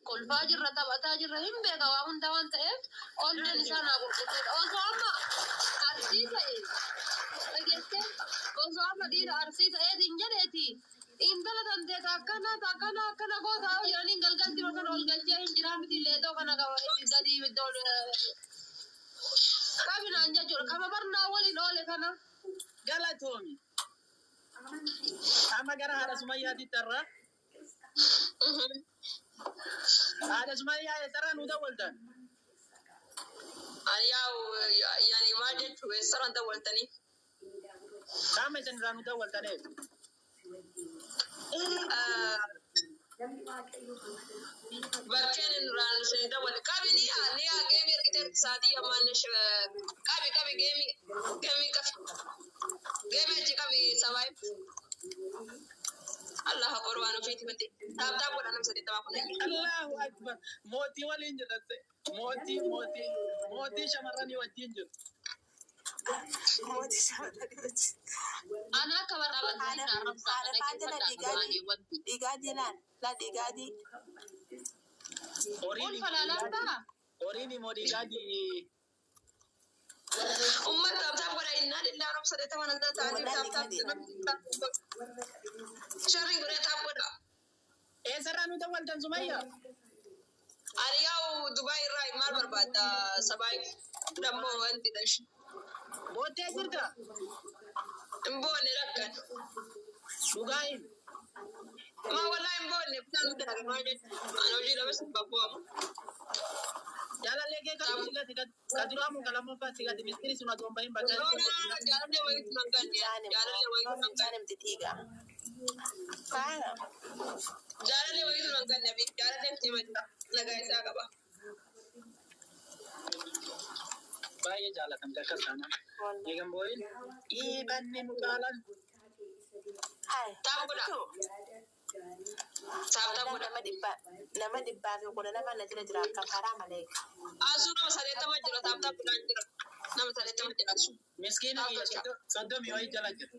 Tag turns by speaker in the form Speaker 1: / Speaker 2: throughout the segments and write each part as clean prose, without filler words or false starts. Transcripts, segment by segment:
Speaker 1: Kolfaa jirra, taphataa jirra, hin beeka waa hunda waan ta'eef onneen isaa naa qulqulluudha. Osoo amma Arsii ta'e, dhageessee, osoo amma dhiira Arsii ta'eetiin jedheeti intala tantee ta akkana ta akkana akkana gootaa yoo jedhaniin galgalti kana ol galchee hin jiraa miti leexoo kana qaba gadi ibidda ol qabinaan jechuudha. Kama barnaa waliin oole kana.
Speaker 2: Galatoomi. Amma gara haadha Sumayyaatitti har'a. Haadha Sumayyaa, eessarraa nuu dawwaltan?
Speaker 3: Ani yaa'u yani maal jechuu, eessarraan dawwaltanii?
Speaker 2: Qaama isin irraa nuu dawwaltaneef.
Speaker 3: Bakkeen irraan isin dawwale. Qabi ni yaa ni yaa geemii ergitee saatii ammaan qabi qabi, geemii geemii qabi, geemii achi qabi sabaayib. Allah akbar, waan ofiiti hundi. Tap tap godha nama 80 kun.
Speaker 2: Allahu akbar. Mootii waliin jirratte. Mootii, mootii, mootii shamarranii wajjin jiru.
Speaker 4: Mootii shamarranii wajjin.
Speaker 1: Ana akka barbaadanii
Speaker 4: Haadha
Speaker 1: na arrabsaa
Speaker 4: haadha faate la.
Speaker 1: dhaggeeffadhaa
Speaker 4: Dhigaadii.
Speaker 1: duraanii wanti.
Speaker 4: Dhigaadii laal la dhigaadii.
Speaker 2: Horiin
Speaker 1: Ulfa laalaa.
Speaker 2: Horiin immoo dhigaadii.
Speaker 3: Ummata, tap tap godha. Innaa lillaa nama 80 nan ta'anii.
Speaker 4: Walaa
Speaker 3: Tap tap.
Speaker 4: dhigaadii.
Speaker 3: Sharri godha, tap godha.
Speaker 2: Eessarraa nuu dawwaltan, Sumayyaa?
Speaker 3: Ani yaa'u Dubaay irraa. Maal barbaadda sabaayib? Dammoo wanti dash.
Speaker 2: Boottee jirta?
Speaker 3: Hin boonne rakkan.
Speaker 2: Dhugaa hin.
Speaker 3: Maa wallaa hin boonne, bishaan nutti dhabe maal jechuudha. Ani hojii lamas hin babbu'amu.
Speaker 2: Jaalallee kee kan si gati, ka duraa moo ka lammaffaa si gati? Mistiri sun otoo hin bahin bakka.
Speaker 3: Yoona jaalallee wayiitu nan ganne.
Speaker 4: Fincaan
Speaker 3: Jaalallee
Speaker 4: immoo
Speaker 3: wayiitu nan
Speaker 4: fincaan
Speaker 3: ganne.
Speaker 4: himti dhiiga. Faana.
Speaker 3: Jaalallee wayiitu nan ganne. Jaalallee miti jira. Nagaa isaa qaba.
Speaker 2: Baay'ee jaalatamte akkas taanaan.
Speaker 4: Wallah.
Speaker 2: Eegan boo'in dhiibanni nu caalan.
Speaker 4: Hai.
Speaker 3: Tap godha.
Speaker 4: Atitu.
Speaker 3: Tap tap
Speaker 4: Wallah
Speaker 3: godha.
Speaker 4: Nama 112 na jala jira, akkam haraa malee.
Speaker 3: Asuu nama 80 jira. Tap tap godhaan jira. Nama 80 jira asuu.
Speaker 2: Miskiina
Speaker 3: Tap
Speaker 2: kiyya
Speaker 3: tolcha.
Speaker 2: 30 wayii jala jira.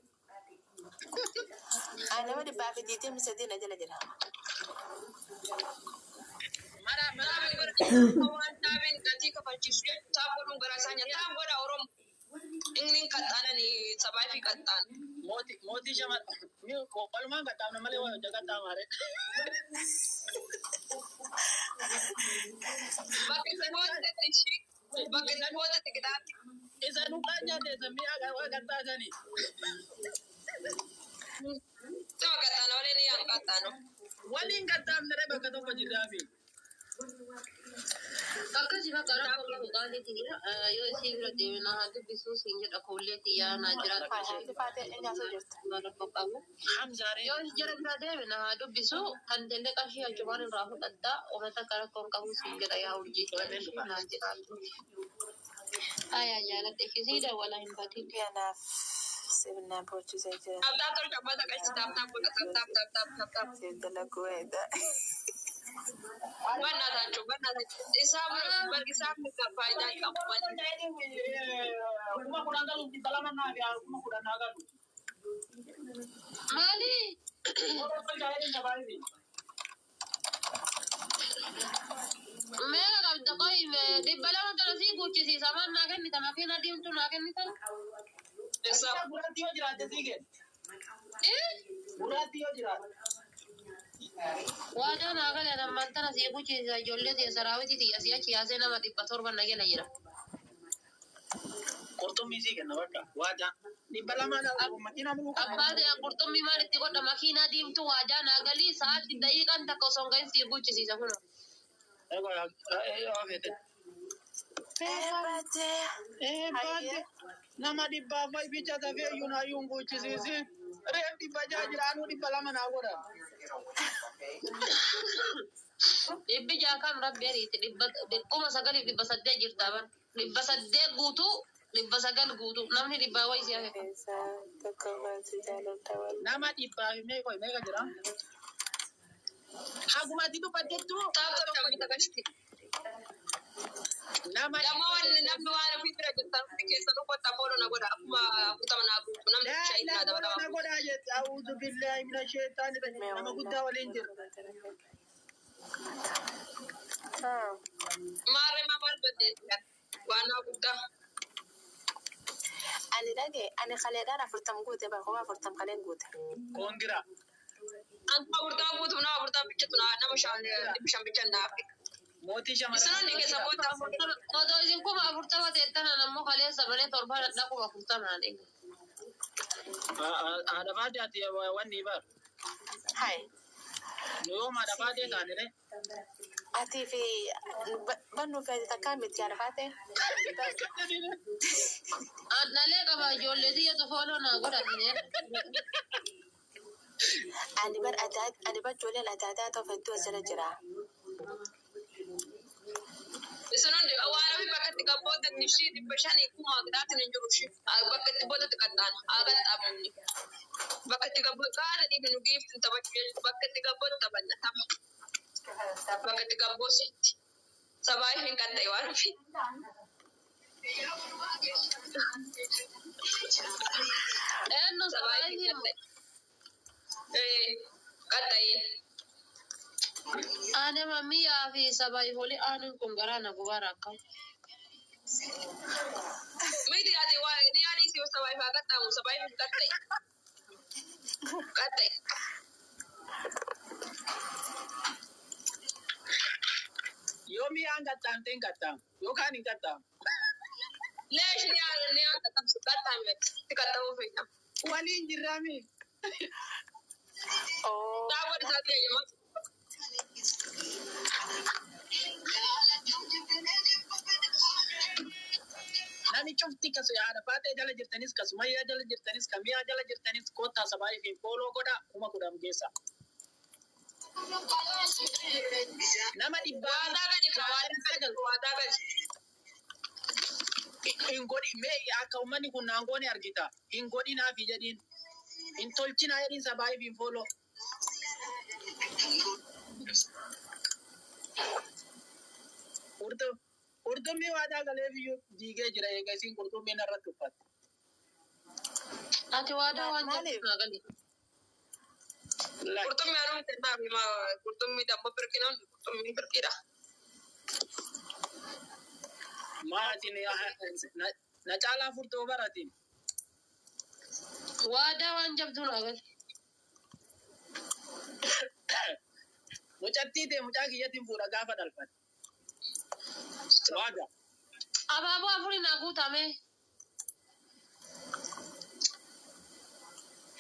Speaker 4: Ani nama 123 na jala jira.
Speaker 2: Mara mara.
Speaker 3: Taabiin godha. Waan taabiin gatii kafalchiisu jechuudha. Tap godhuun garaa isaa nyaata. Tap godha Oromo. Inni hin qaxxaanani sabaa fi qaxxaan.
Speaker 2: Mootii mootii shamar walumaan qaxxaamna malee waa hojii qaxxaamaare.
Speaker 3: Bakka isa gootetti ishii. Bakka isa gootetti kitaabni.
Speaker 2: Isa nuqaa nyaate isa mi'a waa qaxxaasanii.
Speaker 3: Sima qaxxaana malee ni yaan qaxxaanu.
Speaker 2: Waliin qaxxaamne bakka tokko jirraafi.
Speaker 1: Akkasi bakka rakkoo qabu qaaliiti jira. Yoo isii bira deeme na haa dubbisuu siin jedha, koollee xiyyaa naa jiraatu.
Speaker 4: Hai, haati faate eenyaasoo jirta.
Speaker 1: Rakkoo qabu.
Speaker 2: Hamzaaree.
Speaker 1: Yoo jara bira deeme na haa dubbisu, kan jenne qarshii achumaan irraa fudhadhaa, uummata akka rakkoo hin qabu siin jedha, yaa urjii naa jiraatu. Ayaa jaaladhe isii dawwala hin batin.
Speaker 4: Kanaaf sirna boochisee jira.
Speaker 3: Tap tap tolcha ummata qalchi, tap tap godha, tap tap tap tap tap tap.
Speaker 4: Siif dalaguu wayiidha.
Speaker 3: Bannaa taachuu bannaa taachuu isaa bar isaa faayidaa qabu wanti.
Speaker 2: 10,000 galuuf 200 naa fi 10,000 naa galu.
Speaker 1: Maali?
Speaker 2: Tolcha.
Speaker 1: Meeqa qabda qoyi? 200 tana sii guuchisiisa, maal naa kennita? Makiina diimtuu naa kennitan?
Speaker 3: Isaa
Speaker 2: Gurraatti yoo jiraatte sii kenna.
Speaker 1: Eh?
Speaker 2: Gurraatti yoo jiraatte.
Speaker 1: Waadaa naa galee ammaan tana sii guuchisiisa, ijoollee tiyya saraawwitii tiyya si'achi yaasee nama 700 na jala jira.
Speaker 2: Qurxummii sii kenna bakka. Waadaa. 200 makiina muluu qaba.
Speaker 1: Abbaa ta'e, qurxummii maal itti godha? Makiinaa diimtuu waadaa naa galii, sa'aatti daqiiqaan takka osoo hin gahin sii guuchisiisa kunoo.
Speaker 2: Egaa feete.
Speaker 4: Eebbatee.
Speaker 2: Eebbaate nama dhibbaaf wayi bicha tafee iyyuu naayyuu hin guuchisiisin. Reef 600 jira, anuu 200 naa godha.
Speaker 1: 600 kam? Rabbi ariiti, 9,800 jirta bar, 800 guutuu, 900 guutuu, namni dhibbaa wayi si hafe.
Speaker 4: Keessaa tokko baasi jaaladha wal.
Speaker 2: Nama dhibbaaf meeqa meeqa jira? Haguma ati dubbattettu
Speaker 3: Tap tolcha ummata qalchi.
Speaker 2: Nama
Speaker 3: Dammoo wanni namni waan ofii bira jirtan hundi keessa tokkotti follow na godha, akkuma 40 naa guutu namni shaayii naa dabalama.
Speaker 2: Na godhaa jette. A'uudhu billaahi mina sheexaani, nama guddaa waliin jira.
Speaker 3: dandeessan. Waan nama guddaa.
Speaker 4: Ani dhage ani kaleedhaan 40 guute bara 40 kaleen guute.
Speaker 2: Koongira.
Speaker 3: Anta 40 guutuuf nama 40 bichatu nama 500 bichan naafi.
Speaker 2: Mootii
Speaker 3: Isin hundi
Speaker 2: shamarran.
Speaker 3: keessa booda
Speaker 1: Otoo isin 40,000 teettanan ammoo kaleessa malee torban hadhaa 40,000 eega.
Speaker 2: Haadha faatee ati wanni bar.
Speaker 4: Hai.
Speaker 2: Nu yoom haadha faatee taane re?
Speaker 4: Atii fi bannuu fi ati takkaa miti haadha faatee.
Speaker 1: Dhalee qaba ijoollee tiyyatu fooloo naa godhatine.
Speaker 4: Ani bar ani bar ijoolleen adda addaa ta'u hedduu as jala jira.
Speaker 3: Isin hundi waan ofii bakka itti qabbootatti ishii 500 kuma qixaatiin hin jiru ishii bakka itti boodatti qaxxaana haa qaxxaamamni. Bakka itti qabboot qaala dhiifni nu giiftin taphachuu jechuudha bakka itti qabboot taphanna tapha. Bakka itti qabboositti. Sabaa hin qaxxaye waan ofii.
Speaker 1: Eenyu
Speaker 3: Sabaa
Speaker 1: sabaa
Speaker 3: hin
Speaker 1: himu?
Speaker 3: qaxxaye. Qaxxaye.
Speaker 1: Ani mammiyaa fi sabaa olii aanuun kun garaa na gubaara akkam.
Speaker 3: Miti ati waa ni yaali si sabaa ifaa qaxxaamu sabaa hin qaxxaye. Qaxxaye.
Speaker 2: Yoo mi'aan qaxxaamte hin qaxxaamu. Yookaan hin qaxxaamu.
Speaker 3: Leesh ni yaali ni yaali qaxxaamsu qaxxaame itti qaxxaamuu feena.
Speaker 2: Waliin jirraami.
Speaker 4: Oo.
Speaker 3: Daawwan isaati eeyyamaa.
Speaker 2: Namni cufti kasu haadha faatee jala jirtanis ka Sumayyaa jala jirtanis ka mi'aa jala jirtanis koottaa sabaa fi fooloo godha 10,000 geessa. Nama dhibbaa
Speaker 3: Waadaa gadi
Speaker 2: jaatamii sagal
Speaker 3: waadaa gadi.
Speaker 2: Hin godhi mee akka uummanni kun naan goone argita. Hin godhinaafi jedhiin. Hin tolchinaa jedhiin sabaa fi fooloo. Qurxummii waadaa galeef iyyuu diigee jira eega isiin qurxummii narratti uffatte.
Speaker 1: Ati waadaa waan
Speaker 4: Maaliif?
Speaker 1: jettu naa gali.
Speaker 3: Qurxummii aduun kennaa fi qurxummii damma birqinaan qurxummii birqiidha.
Speaker 2: Maatiin na caalaa furtoo baratiin.
Speaker 1: Waadaa waan jabduu naa gali.
Speaker 2: Mucattii ta'e mucaa kiyyattiin fuudha gaafa dhalfate. Waaga.
Speaker 1: Abaaboo afurii naa guutame.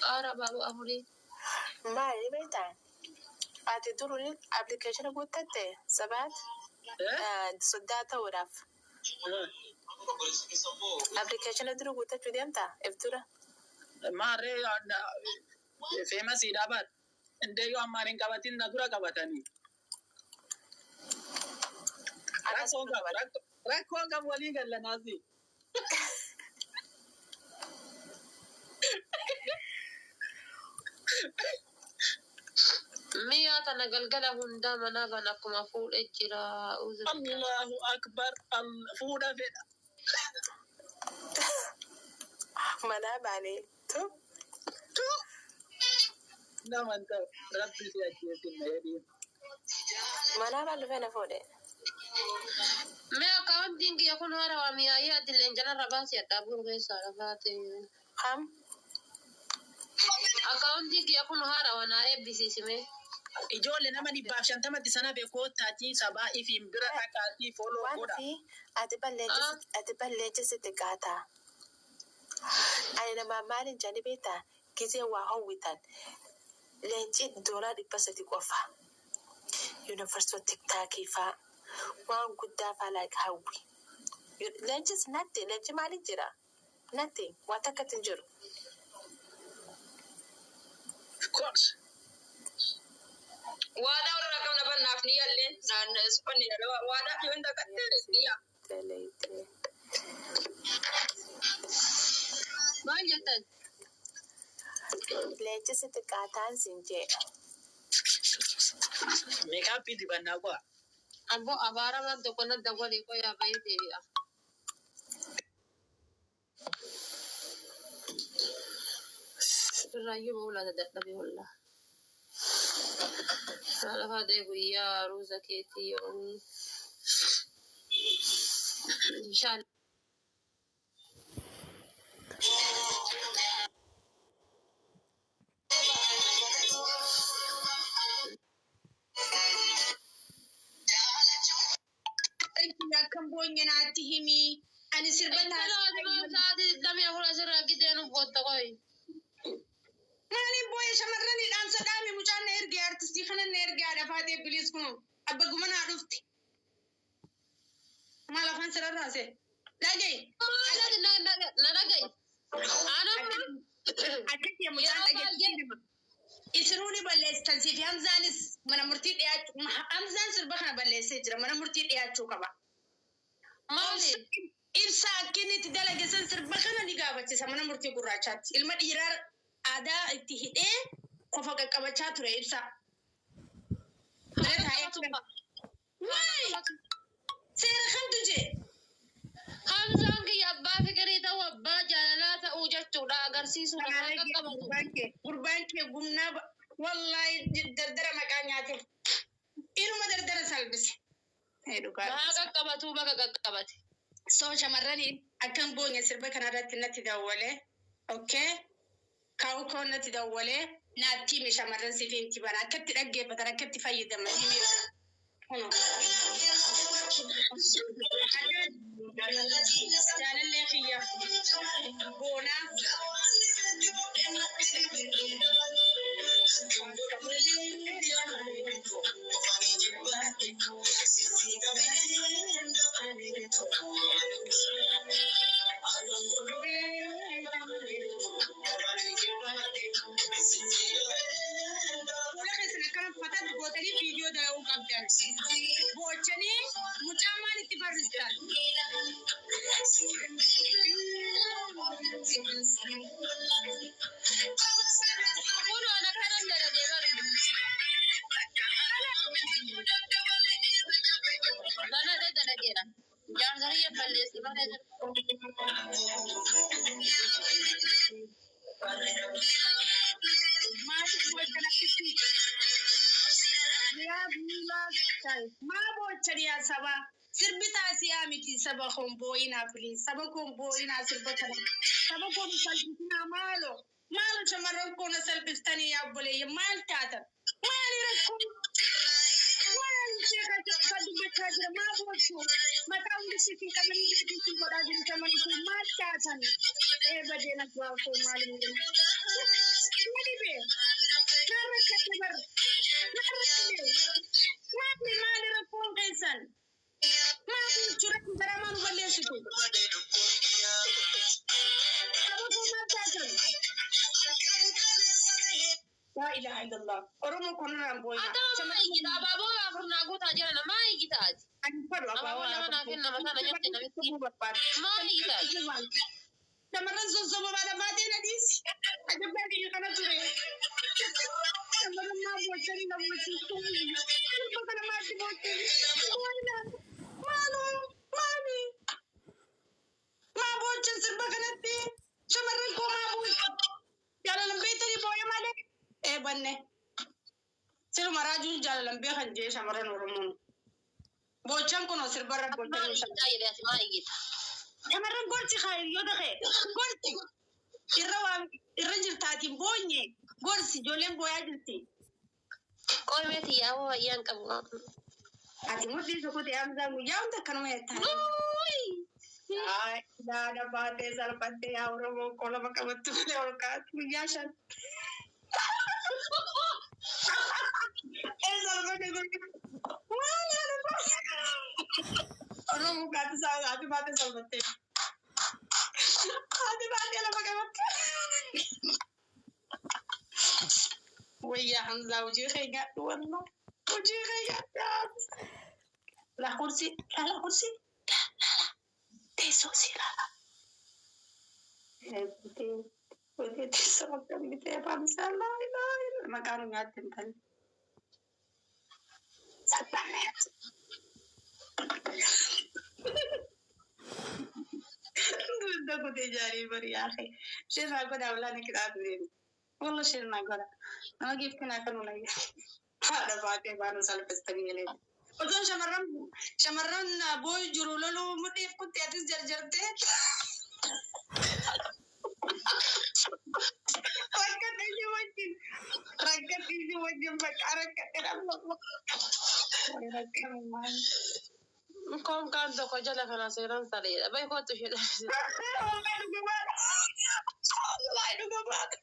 Speaker 1: Qaara abaaboo afurii.
Speaker 4: Maali beektaa? Ati duruun appilikeeshina guuttatte sabaat soddaa ta'uudhaaf appilikeeshina dura guuttachuu deemtaa if dura.
Speaker 2: Maarree feemasiidha baat. Indee yoo ammaan hin qabatin na dura qabatanii. Rakkoon qabu rakkoon qabu walii gallanaasi.
Speaker 1: Mi'a tana galgala hundaa manaa ban akkuma fuudhee jira.
Speaker 2: Allahu akbar fuudha fedha.
Speaker 4: Manaa baanee tu.
Speaker 2: Naman ta'u rabbi si ajjeesin na jedhiin.
Speaker 4: Manaa baan dhufee na fuudhe.
Speaker 1: Mee akkaawuntiin kiyya kun haarawaa mi'aayee ati leenjalarra baasii addaa buru keessaa lafaate.
Speaker 4: Kam?
Speaker 1: Akkaawuntiin kiyya kun haarawaa naa eebbisiisime.
Speaker 2: Ijoollee nama 150tti sana beekoottaatii sabaa ifiin bira dhaqaatii fooloo
Speaker 4: Waan
Speaker 2: godha.
Speaker 4: fi ati balleechisitti gaataa. Ani namaa maalin jedhani beektaa? Gizee waa hawwitan. Leenci $300 qofa. Yuunivarsiitii tiktaakii faa waan guddaa faa like hawwi. Leencis natti leenci maaliin jira? Natti waa takkatti hin jiru.
Speaker 2: Of course.
Speaker 3: Waadaa warra qabna bannaaf ni yaallee naan waadaa fi hunda qattee ni yaa.
Speaker 4: Daleetee.
Speaker 1: Maal jettan?
Speaker 4: Leenci sitti qaataan siin jee.
Speaker 2: Meekaappii dibannaa qo'a.
Speaker 1: Abbo abaaramaan tokko na dawwalii qoyaa bahee deebi'a. Irraayyuu ba'uu dadhabe wallaa. Lafaa ta'e guyyaa ruuza keetii yoomii. Inshallah.
Speaker 5: Akkan boonye naatti himi. Ani sirba
Speaker 1: Intala
Speaker 5: taasisaa.
Speaker 1: Sa'aatii 24 asirraa gidee nu bootta qoy.
Speaker 5: Maaliif boo'e shamarranii dhaamsa dhaame mucaan na ergee artistii kana na ergee haadha faatee biliis kun abba gumanaa dhufte. Maal afaan sirarraase? Dhaga'i.
Speaker 1: Na dhaga'i. Anamma
Speaker 5: Akkasii mucaan
Speaker 1: yeroo baay'ee
Speaker 5: dhageessisu. Isinuu ni balleessitan siif Hamzaanis mana murtii dhiyaachuu Hamzaan sirba kana balleessee jira mana murtii dhiyaachuu qaba.
Speaker 1: Maali?
Speaker 5: Ibsa akka inni itti dalage san sirba kana ni gaafachisa mana murtii gurraachaatti. Ilma dhiiraa aadaa itti hidhee kofa qaqqabachaa ture ibsa. Mana taa'ee Waay! Seera kamtu jee?
Speaker 1: Hamzaan kiyya abbaa fikirii ta'uu abbaa jaalalaa ta'uu jechuudha agarsiisuudha kan qaqqabatu.
Speaker 5: Gurbaan kee gumnaa wallaahi dardara maqaa nyaate. Inuma dardara salbise. Ee dhugaa.
Speaker 1: Haa qaqqabatu baga qaqqabate.
Speaker 5: So shamarranii akkan boonye sirba kanarratti natti dawwalee. Okay? Kaa'u koo natti dawwalee naatti hime shamarran siif hin bana akkatti dhaggeeffatan akkatti fayyadaman hime. Kunoo. Jaalallee kiyya boonaa. Fuula keessan akkana uffatan gootanii viidiyoo dalaguu qabdan. Boochanii mucaa maal itti barristan?
Speaker 1: Kun waan akkanan dalagee bara. Banadhee dalageera. Jaarsa kiyya balleessi malee.
Speaker 5: Maaliif boochan akkitti? Yaa biilaa ta'e. Maa boochan yaa saba? Sirbi taasisaa miti saba koon boo'inaa please. Saba koon boo'inaa sirba kana. Saba koon salphisinaa maalo? Maalo shamarran koon na salphistanii yaa obboleeyya maal taatan? Maali rakkoon? Maal ishee kan dubbachaa jira? Maa boochu? Mataa hundi siifin qabanii biqiltuu godhaa jiru shamarran kun maal taatan? Ee badeen abbaa koo maal hin Na dhibee? Naan rakkate bara. Naan rakkate. Maali maali rakkoon keessan? Maal jechuudha daramaa nu balleessitu? Saba koo maal taatan? Laa ilaaha illallah. Oromoo kanarraan boo'inaa.
Speaker 1: Atama maa iyyita abaaboo afur naa guutaa jiran maa iyyita ati?
Speaker 5: Ani fadhu
Speaker 1: Abaaboo lama naa kenna mataa na nyatte namitti. Maa iyyita ati?
Speaker 5: Shamarran sossoba baadha baatee na dhiisi. Ajabbaa kiyya kana ture. Shamarran maa boochanii na boochistuu? Sirba kana maatti boochanii? Boo'inaa. Maaloo maali? Maa boochan sirba kanatti? Shamarran koo maa boochan? Jaalalan beektanii boo'e malee? Ee banne. Siluma raajuun jaalalan beekan jee shamarran Oromoon. Boochan kunoo sirbarra
Speaker 1: Maa
Speaker 5: boochanii.
Speaker 1: iyyitaa jedhee ati maa iyyita?
Speaker 5: Shamarran gorsi yoo ta'e gorsi irra waan irra jirtaatiin boonye gorsi ijoolleen booyaa jirti.
Speaker 1: Qoy meeti yaa'uu wayyaan qabu.
Speaker 5: Ati murtii tokko ta'e Hamzaan guyyaa hunda akkanuma jettaa. Daadha baatee salphattee yaa Oromoo kolama qabattu malee ol kaatu guyyaa 5. Ee salphatte guyyaa. Maal haadha baatee? Oromoo kaatu isaa haati baatee salphattee. Haati baatee lafa qabatte. Wayyaa Hamzaa hojii kee nyaadhu wallah. Hojii kee nyaadhu. La kursi, la la kursi, la la la. Teessoo si laala. Bitee, bitee teessoo akkam bitee afaan isaa laa ilaa ilaa maqaan nyaatte intalli. Salphamee. Dugda kutee jaarii bari yaa akhi. Share naa godhaa walaa ni qixaatu deemi. Wallah share naa godhaa. Nama giiftii naa kanu layya. Haadha baatee baanu salphistanii yelee. Osoon shamarran booyu jiru loluu mudhiif kutti atis jarjartee. Rakkate ishee wajjin. Rakkate ishee wajjin bakka rakkate dhabma. Rakkate maal.
Speaker 1: Konkaan tokko jala kana seeraan saleedha. Bai kootu ishee dhabse.
Speaker 5: Wallahi dhugumaadha. Wallahi dhugumaadha.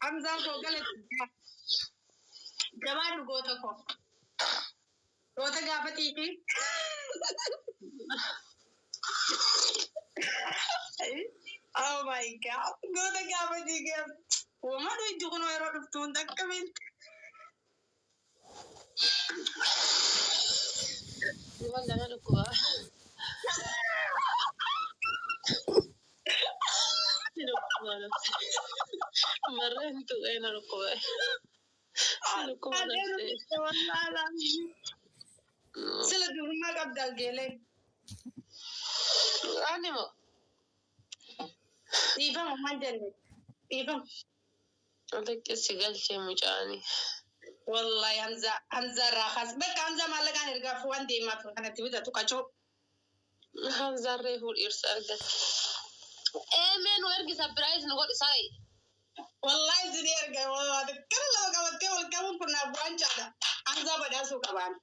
Speaker 5: Hamzaan koo galatti gabaadhu goota koo. Goota gaafa xiiqii. Oh my God. Goota gaafa xiiqii. Uumaa dhuunfii kun yeroo dhuftu hunda akkamiin.
Speaker 1: Walla na dhukkuba. Si dhukkuba nafsi. Marreen tuqee na dhukkuba. Si dhukkuba nafsi.
Speaker 5: Sila dubrummaa qabda geelee.
Speaker 1: Ani moo
Speaker 5: Dhiifama maal jenne? Dhiifama.
Speaker 1: Xiqqeessi galchee mucaani.
Speaker 5: Wallahi Hamza Hamza irraa kaas. Bakka Hamza maallaqaan ergaaf waan deemaaf kanatti bitatu qacoo.
Speaker 1: Hamzaan reefuu dhiirsa argatte. Ee mee nu ergi surprise nu godhi sa'i.
Speaker 5: Wallahi isin erga wallahi kana lama qabattee wal qabuun kun naaf waan caala. Hamza badhaasuu qabaan.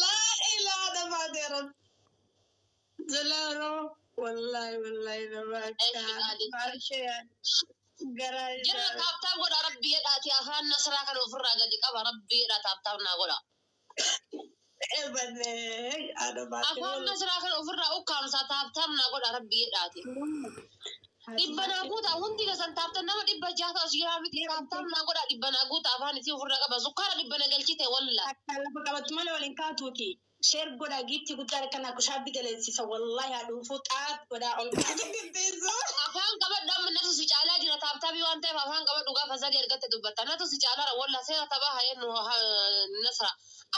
Speaker 5: Laa ilaaha dhabaateera. Jalaaroo wallahi wallahi dhabaateera. Garaa
Speaker 1: Jara tap tap godha rabbi jedhaati afaan nasraa kana ofirraa gadi qaba rabbi jedha tap tap naa godha.
Speaker 5: Ebadee adabaateera.
Speaker 1: Afaan nasraa kana ofirraa ukkaamsaa tap tap naa godha rabbi jedhaati. Dhibba naa guutaa hundi keessan taaptan nama 600 as jiraa miti tap tap naa godha dhibba naa guutaa afaan isii ofirraa qaba sukkaara dhibba na galchite walla.
Speaker 5: Akka lafa qabattu malee waliin kaatuuti. Share godhaa giiftii guddaa kana kushaabbi galeessisa wallahi haadhuufuu xaat godhaa ol kaatu.
Speaker 1: Afaan qabadhu amma natu si caalaa jira tap tapii waan ta'eef afaan qabadhu gaafa sadii argatte dubbatta natu si caalaa walla seera taphaa hayeen nasra.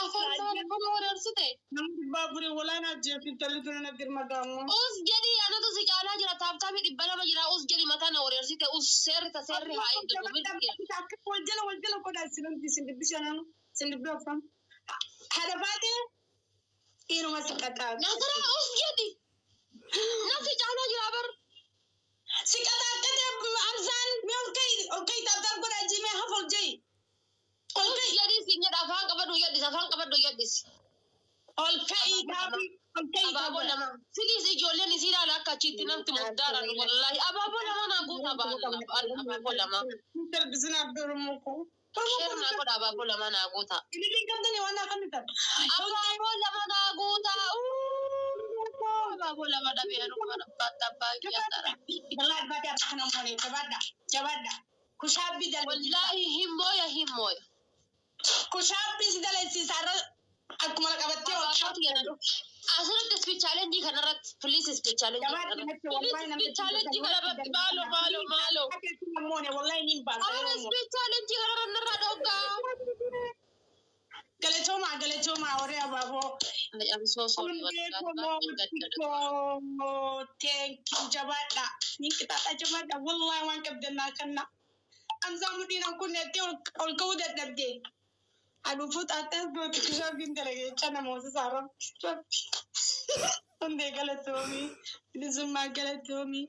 Speaker 1: Afaan maal kana wareersite.
Speaker 5: Namni 400 walaanaa jeefi intalli tuni na dirma gaammoo.
Speaker 1: Us jedhi anatu si caalaa jira tap tapii 200 jira us jedhi mataa na wareersite us seerri ta seerri haa eegdatu mirgi.
Speaker 5: Akka wal jala wal jala godhaa isin hundi isin dubbi shananu isin dubbi afran. Haadha baatee dhiiruma si qaxaa.
Speaker 1: Nasra us jedhi. Nasi caalaa jira bar.
Speaker 5: Si qaxaaqqatee Hamzaan mee ol ka'i ol ka'i tap tap godhaa jimee hafa ol ja'i. Ol
Speaker 1: Us
Speaker 5: ka'i
Speaker 1: jedhi sin jedha afaan qabadhu jedhis afaan qabadhu jedhis.
Speaker 5: Ol ka'i kaafi ol ka'i
Speaker 1: Abaaboo lama. Filiis ijoolleen isii ilaala akka achitti namti muddaaran wallahi abaaboo lama naa guutaa baala abaaboo lama.
Speaker 5: Darbisina abdurummoo koo.
Speaker 1: Share naa godha abaaboo lama naa guutaa.
Speaker 5: Ililii qabdanii waan akka mitan.
Speaker 1: Abaaboo lama naa guutaa. Abaaboo lama dhabee anuma abbaa abbaa kiyyaatara.
Speaker 5: Wallahi baatee akka kana moonee jabaadha jabaadha. Kushaabbi dalagsiisa.
Speaker 1: Wallahi himmooya himmooya.
Speaker 5: Kushaabbi si dalagsiisa irra akkuma qabattee ol
Speaker 1: Abaaboo jedhan. Asirratti speed challenge kanarratti please speed challenge kanarratti. Please speed challenge kanarratti maalo maalo maalo.
Speaker 5: Moone wallahi niin baasa.
Speaker 1: Ara speed challenge kanarra narraa dhoggaa.
Speaker 5: Galatoomaa galatoomaa warri abaaboo.
Speaker 1: I am so sorry.
Speaker 5: Hundee koo thank you jabaadha. Niin qixaaxa jabaadha wallahi waan qabdannaa kanna. Amsaa mudhiin kunneetti ol ka'uu dadhabdee. Aduufuu xaaxxees gooti kishaabbiin dalagee namoota isaa rabbi rabbi. Hundee galatoomii bilisummaa galatoomii.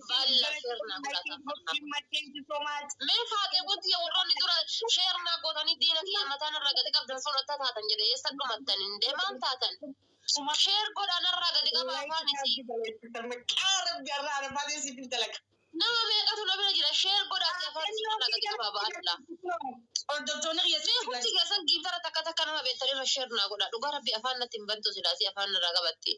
Speaker 1: Balla share naa godhaa.
Speaker 5: Thank you so much.
Speaker 1: Mee faatee wanti warroonni dura share naa gootanii diina kiyya mataan irraa gadi qabdan sun otta taatan jedhe eessa dhumattan hin deemaan taatan. Share godhaa narraa gadi qaba afaan isii. Nama meeqatu na bira jira share godhaati afaan isii narraa gadi qaba ba'alla.
Speaker 5: Hordoftoonni
Speaker 1: Mee
Speaker 5: kiyya
Speaker 1: hundi keessan giiftara takka takka nama beektanii irra share naa godha. Dhugaa rabbi afaan natti hin bantu silaasii afaan narraa qabatti.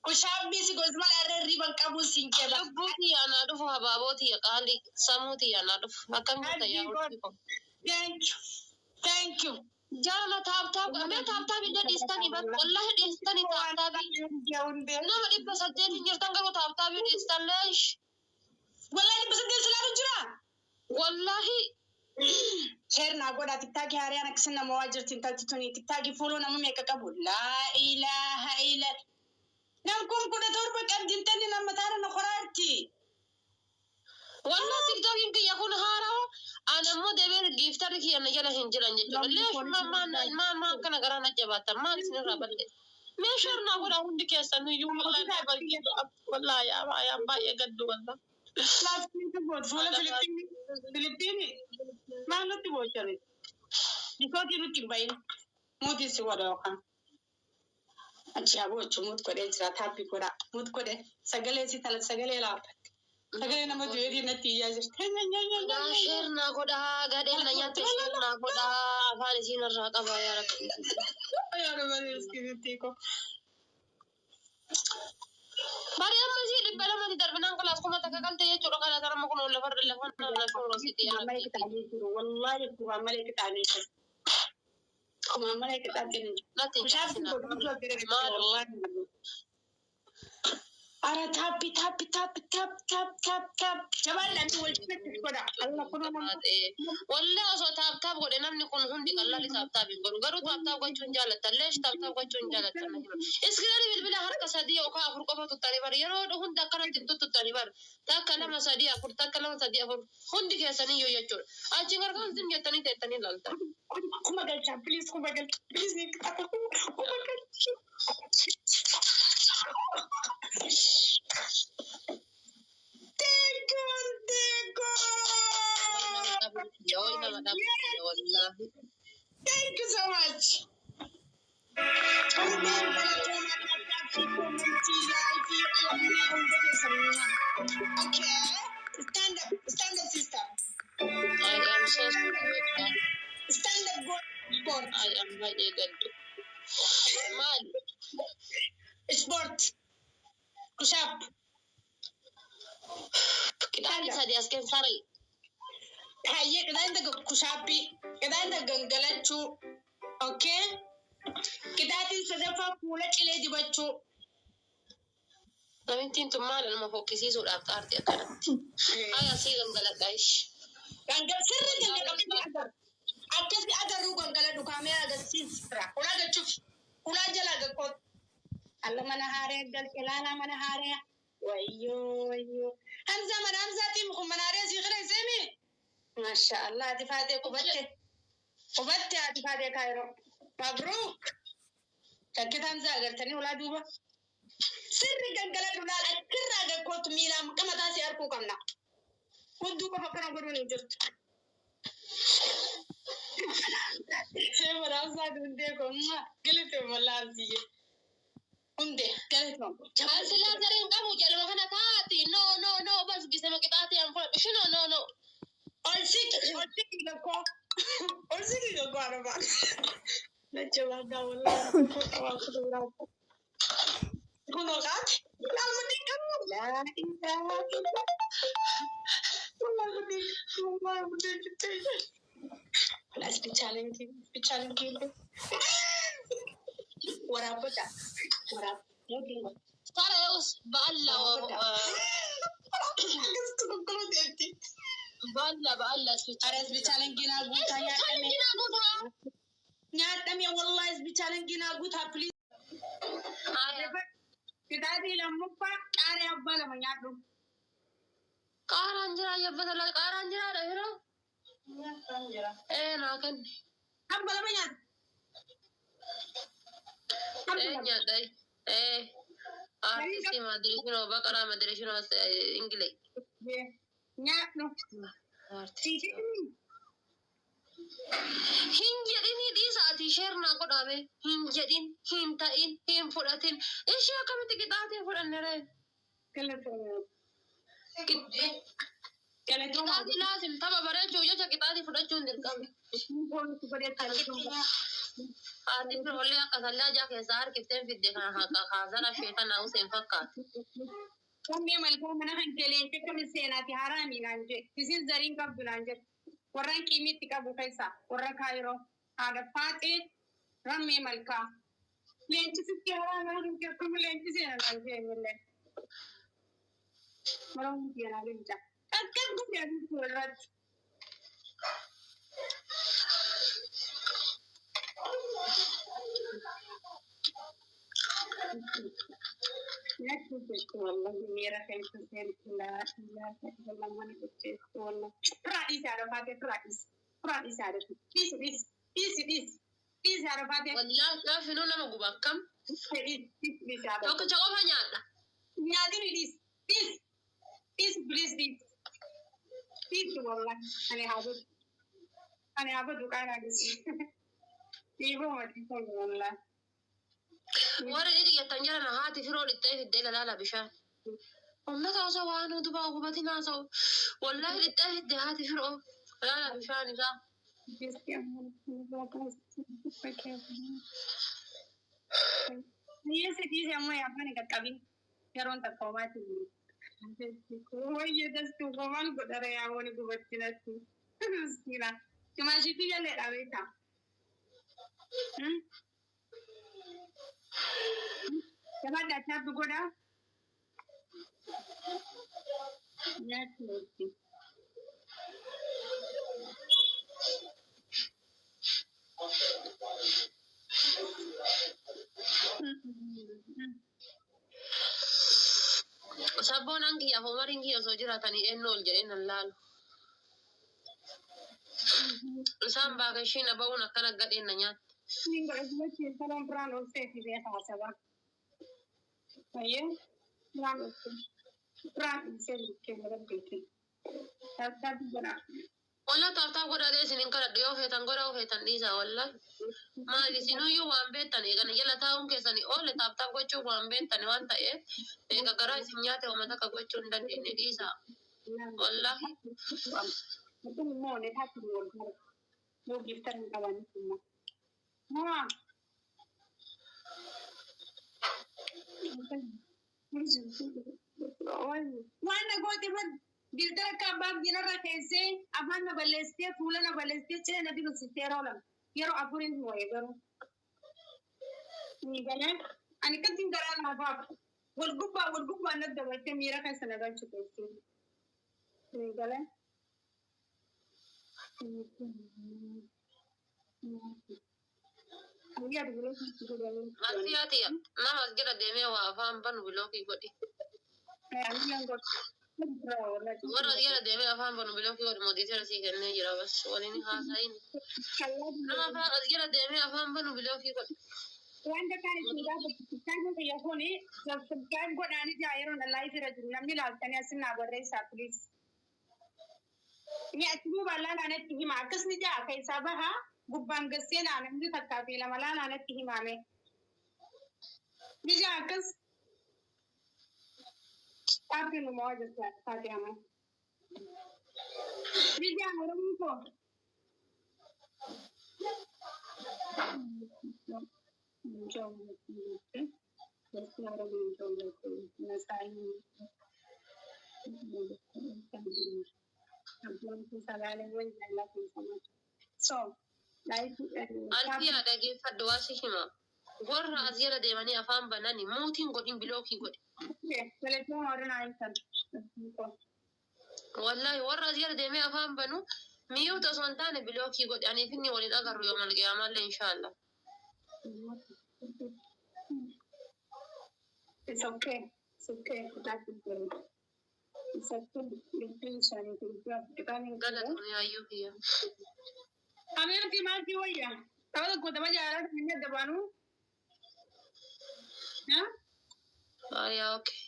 Speaker 5: Kushaabbii si gosa malee irra riban qabu siin jeba.
Speaker 1: Lubbuu tiyyaa naa dhufu habaaboo tiyya qaalii sammuu tiyyaa naa dhufu akkam jirta yaa hordii ko.
Speaker 5: Thank you. Thank you.
Speaker 1: Jaalala tap tap mee tap tap illee dhiistanii bar wallahi dhiistanii tap tapii. Nama 800 hin jirtan garuu tap tapii dhiistan leesh.
Speaker 5: Wallahi 800 silaatu jira.
Speaker 1: Wallahi.
Speaker 5: Share naa godhaa. TikTokii haaraan akkasii nama waa jirti intalti tuni. TikTokii fuuluu nama meeqa qabu? Laa ilaaha illa. Nam kun 17 qabdi intalli nama taana na qoraarti.
Speaker 1: Wallah, TikTokiin kiyya kun haarawa. Ani ammoo deebiin giftarri kiyya na jala hin jiran jechuudha. Leesh, maal maal kana garaa na jabaatan? Maal isinirraa balleessa? Mee share naa godhaa hundi keessan iyyuu. Wallahi wallahi ayaan baay'ee gaddu wallah.
Speaker 5: Laaftiin boot fuula Filipiini. Filipiini. Maal nutti boochani? Bifootii nutti hin bahin. Muutii si godha yookaan. Achi haa boochu, mute godhee jira, tap godhaa. Mute godhee sagalee si tala sagalee laaffatte. Sagalee nama du'eetii natti iyyaa jirti.
Speaker 1: Naa share naa godhaa, gadheen na nyaatte, share naa godhaa, afaan isiin irraa qabaa yaa Rabbi.
Speaker 5: Yaa nama miskiinitti ko.
Speaker 1: Bari amma isii 200tti darbinaan kalaas 1000 qalte jechuudha. Kana tarama kun lafarra lafa lafa roositi yaa
Speaker 5: Malee
Speaker 1: Rabbi.
Speaker 5: Qixaanii jiru. Wallaahi kumaan malee qixaanii jiru. Kumaan malee qixaanii jiru.
Speaker 1: Natti hin
Speaker 5: Bishaan
Speaker 1: cabsina.
Speaker 5: kun
Speaker 1: Maal?
Speaker 5: Wallaahi. Ara tap tap tap tap tap tap tap. Jabaadhaan wal cinatti godha. Allah kun nama.
Speaker 1: Wallee osoo tap tap godhe namni kun hundi qallalli tap tap hin godhu. Garuu tap tap gochuun jaallattan. Leesh, tap tap gochuun jaallattan. Screenii bilbila harka sadii yookaan afur qofa tuttanii bar, yeroo hunda akkanatti hin tuttuttanii bar, takka, lama, sadii, afur, takka, lama, sadii, afur, hundi keessaniyyuu jechuudha. Achi gargar zim jettanii teettanii ilaaltan.
Speaker 5: Kuma galchaa, please, kuma galchaa, please, kuma galchaa. Thank you, thank you.
Speaker 1: Yoo nama dhabu wallaahi.
Speaker 5: Thank you so much. Okay. Stand up, sister.
Speaker 1: I am so sorry.
Speaker 5: Stand up, go sport.
Speaker 1: I am baay'ee gaddu. Maali?
Speaker 5: Sport. Push up.
Speaker 1: Qixaanni sadii as keessaa ra'i.
Speaker 5: Hayyee, qixaan takka push upii, qixaan takka gangalachuu. Okay. Qixaatiin sadaffaa fuula cilee dibachuu.
Speaker 1: Namittiin tun maal nama fokkisiisuudhaaf xaarti akkanatti? Aya, sii gangaladha ishi.
Speaker 5: Gangal sirri gangaladhu, akkasi agarru. Akkasi agarruu gangaladhu, kaameraa agarsiisra. Ulaa galchuuf. Ulaa jalaa galkoot. Alla, mana haaree galche, ilaalaa mana haaree. Wayyoo wayyoo. Hamza, mana Hamzaatiin kun mana haaree sii qira seemi. Masha Allah, ati faatee qubatte. Qubatte ati faatee kaayiroo. Mabruuk. Takkita Hamza agartanii ulaa duuba. Sirri gangaladhu, laal, achirraa galkootu, miilaan qamataa si arguu qabna. Hudduu qofa akkana godhuun hin jirtu. Maraamsaa hundee ko galate wallahi hundee galate.
Speaker 1: An silaa sareen qabu jaluma kana taati. No, no, no, bas gisema qixaatii an fudhadhu. Ishino no, no.
Speaker 5: Ol siqi, ol siqi gakkoo, ol siqi gakkoo araba. Najjabaadhaa wallahi kunoo qaati laal mudii qabu laa ilaaha illa wallahi mudii, wallahi mudii jettee. Wala challenge, challenge. Waraabbata. Waraab.
Speaker 1: Saree us ba'alla.
Speaker 5: Akkasitti qulqulluu deemti.
Speaker 1: Ba'alla ba'alla.
Speaker 5: Ara isbi challenge naa guutaa nyaadhame.
Speaker 1: Challenge guutaa.
Speaker 5: Nyaadhame wallahi, isbi challenge naa guutaa, please. Kitaabii lammaffaa qaaree abbaa lama nyaadhu.
Speaker 1: Qaaraan jira, yabbata la qaaraan jira yeroo. Ee, naa kenni.
Speaker 5: Abba lama nyaadhu.
Speaker 1: Ee, nyaadha. Ee. Artisti madirishinoo baqaraa madirishinoo Ingile.
Speaker 5: Nyaadhu.
Speaker 1: Artisti. Hin jedhini, dhiisa, ati share naa godhame. Hin jedhin, hin ta'in, hin fudhatin. Ishee akkamitti qixaatiin fudhanne ree?
Speaker 5: Galatooma.
Speaker 1: Qixaatii laasim tapha bareechuuf jecha qixaatii fudhachuun dirqama. Haati firoollee akka sallaa keessaa harkifteen fidde kana haqa kaasana sheekana Useen fakkaata.
Speaker 5: Qonnee malkaa mana kan keleen akkami seenaati haraami naan jedhe. Isin zariin qabdu naan jedhe. Warraan qiimiitti qabu keessaa warra kaayiroo haadha faaxee rammee malkaa. Leencisitti haraami mana kan kee akkami leenci seena naan jedhe millee. Maroon seenaa leenca. Akkas guddaa irratti. Natti jechu wallahi miira keessa seentu laa ilaaha illallah mana qopheessu wallahi. Firaa dhiisi haadha faatee firaa dhiisi. Firaa dhiisi haadha dhiisi dhiisi dhiisi dhiisi dhiisi haadha faatee.
Speaker 1: Wallaahi gaafinuu nama guba akkam.
Speaker 5: Dhiisi dhiisi dhiisi haadha.
Speaker 1: Tokkicha qofa nyaadha.
Speaker 5: Nyaatini dhiisi dhiisi dhiisi please dhiisi. Dhiisi wallahi ani haa godhu. Ani haa godhu qaanaa dhiisi. Dhiifama dhiifama wallahi.
Speaker 1: Warri dhidhi jettan jala na haati firoo dhittee fiddee lalaala bishaan. Uummata osoo waan utubaa hubatin haasa'u. Wallaahi dhittee fidde haati firoo lalaala bishaan isaa.
Speaker 5: Hiyyeessi dhiise ammoo afaan hin qaqqabin. Yeroon takka homaatti hin Wayyo dastuu homaan godhara yaa wani gubatti natti. Miskiina. Shimaashiitti jallee dhabeeta. Jabaadhaa taabbi godhaa. Nyaatti wajjin.
Speaker 1: Sabboon an kiyyaaf umariin kiyya osoo jiraatanii eenyu ol jedhee nan laalu. Isaan baakashiin aba'uun akkana gadheen na nyaatti.
Speaker 5: Niin godha gubachiin taloon biraan ol ta'e fi beekaa sabaa. Ayyee biraan ol ta'e. Biraan dhiisee bukkee godha Taabbi godhaa.
Speaker 1: Wallah taaftaa godhadhee isin hin kadhadhu yoo feetan godha yoo feetan dhiisa wallah. Maali isinuyyuu waan beektan eegana jala taa'uun keessanii oolle taaftaa gochuun waan beektan waan ta'eef eega garaa isin nyaate uummata akka gochuu hin dandeenye dhiisa. Wallahi.
Speaker 5: Kun immoo ne taatu wal gara. Yoo giftan hin qaban immoo. Maa. Waan na goote ban giltara akka abbaan diinarra keessee afaan na balleessitee fuula na balleessitee cina na biqilchitee yeroo lama yeroo afuriin waye garuu. Ni galee ani akkasiin garaa naafaaf wal gubbaa wal gubbaa na dabaltee miira keessa na galchu keessee. Ni galee. Ayyaa dubartii godhamee.
Speaker 1: Alfiyaati nama as jala deemee waa afaan banu bilookii godhi. Warra as jala deemee afaan banu bilookii godhi mootii seera sii kennee jira bas waliin haasa'iin. Nama afaan as jala deemee afaan banu bilookii godhi.
Speaker 5: Wanta kaan isin gaafatu kitaabni kiyya kuni subscribe godhaanii jira yeroo live irra jiru namni laaltanii asin naa barreessaa please. Ni achi duuba laalaa natti hima akkasni jaa keessaa baha gubbaan gassee naa namni takkaa fi lama laalaa natti himame. Ni jaa akkas dhaabbii nu moo jirta taatee. Ni jaa Oromoo koo. So, like,
Speaker 1: Alfiyaa dhageeffadhu waa si hima. Warra as jala deemanii afaan banani muutiin godhin bilookii godhi. Wallaahi warra as jala deemee afaan banu mi'uuta osoo hin taane bilookii godhi. Aniif inni waliin agarru yoo malqiyaamallee inshaallah.
Speaker 5: It's okay. It's okay. That's it. It's okay.
Speaker 1: Galatoon yaayyuu kiyya.
Speaker 5: Ameerti maalti wayya? Tapha tokko tapha jaalala inni adda baanu.
Speaker 1: Aayaa okay.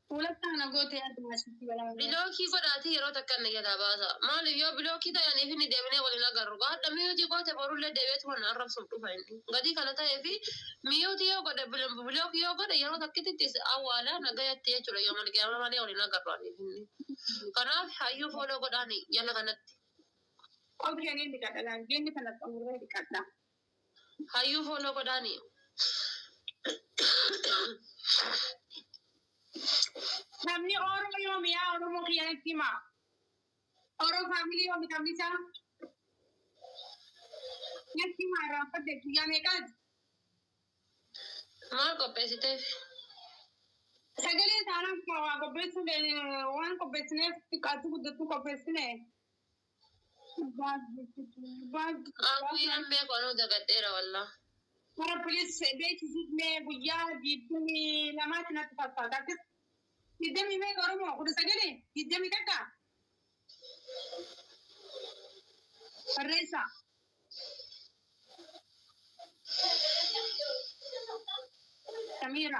Speaker 5: Fuula kana gootee adda asitti balaa.
Speaker 1: Bilookii godhaatii yeroo takka inni jalaa baasa. Maaliif yoo bilookii ta'aniif inni deebinee waliin agarru. Gaadha miyuutii goote borullee deebi'eetu waan arrabsuuf dhufa inni. Gatii kana ta'ee fi miyuutii yoo godhe bilookii yoo godhe yeroo takkitti awwaalaa nagayatti jechuudha yoo malqiyama malee waliin agarru aniif inni. Kanaaf hayyuu follow godhaani jala kanatti.
Speaker 5: Okay, ni dhiqadha. Laangeenni kana xumuree dhiqadha.
Speaker 1: Hayyuu follow godhaani.
Speaker 5: Namni Oromoo yoomi yaa Oromoo kiyyanatti himaa. Oromoo family yoomi taphni isaa? Natti himaa irraanfadhe guyyaa meeqaati?
Speaker 1: Maal qopheessiteef?
Speaker 5: Sagalee taanaan waa qopheessuu waan qopheessineef xiqqaatu guddattuu qopheessine.
Speaker 1: Guyyaan beeku anuu dagadheera wallaa.
Speaker 5: Mara please beeksisnee guyyaa 22tti natti fakkaata. Akkas digdamii meeqa Oromoo 19 21 barreessaa. Samiira.